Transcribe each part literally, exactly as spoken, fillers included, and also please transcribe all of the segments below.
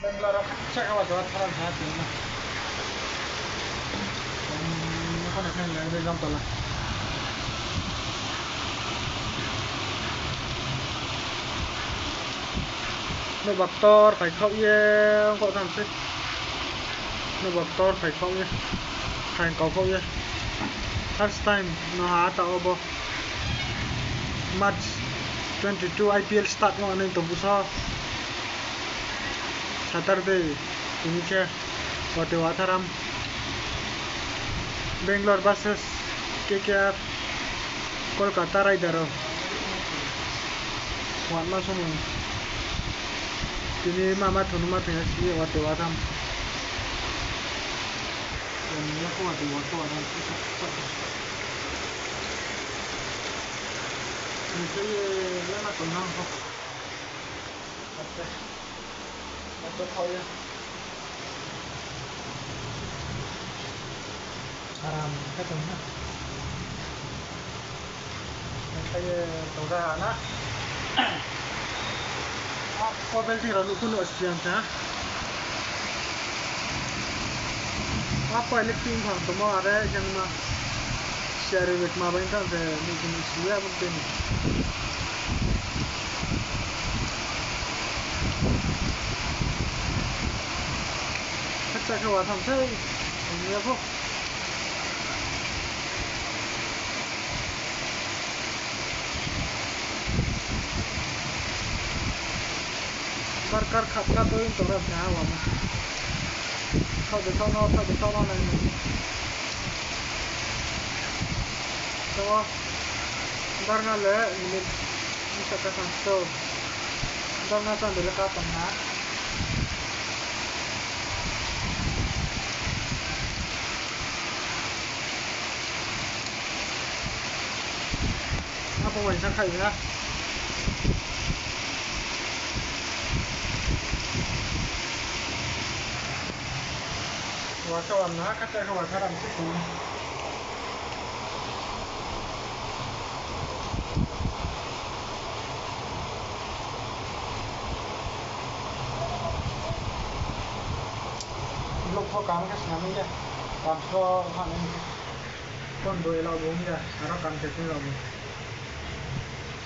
Bangalore o khatsa khe watwi watharam sa tongma. Nokha naikhe nai bai Jamtala. Nokbar tor phai khok ye wngkok thamse. Nokbar tor phai khok ye. Phaing kok khok ye. First time no ha ta obo. March twenty-two I P L start wng nai tong buso. Saturday tini khe watwi watharam Bangalore versus K K R Kolkata Raiders o watma somoi tini mama thunuma thwngya si watwi watham. Aram khe tong ha. Khe tong ha na. Ko building rok nukhu no siyang kha. Apa electric phang tongma are yang ma. Share wek ma bai kha je nukhu no siya buk teni. Khatsa khe watham se. Tongya bo. Barkar khat khat oi tora bha wama. Thok de thok no, thok de thok no nai nai. Tawa barna le ini bisa kasang to. Barna tang de le ka tang na. Apa waisa khai ya. Wasa wan na kata ka wasa ram sih. Blok pho kam khe swnam ya. Kam so phan ni. Kon doi la bo ya. Aro kam khe swnam la bo.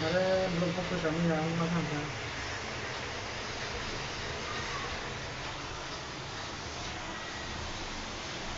Are blok pho swnam ya. Ma tham tham.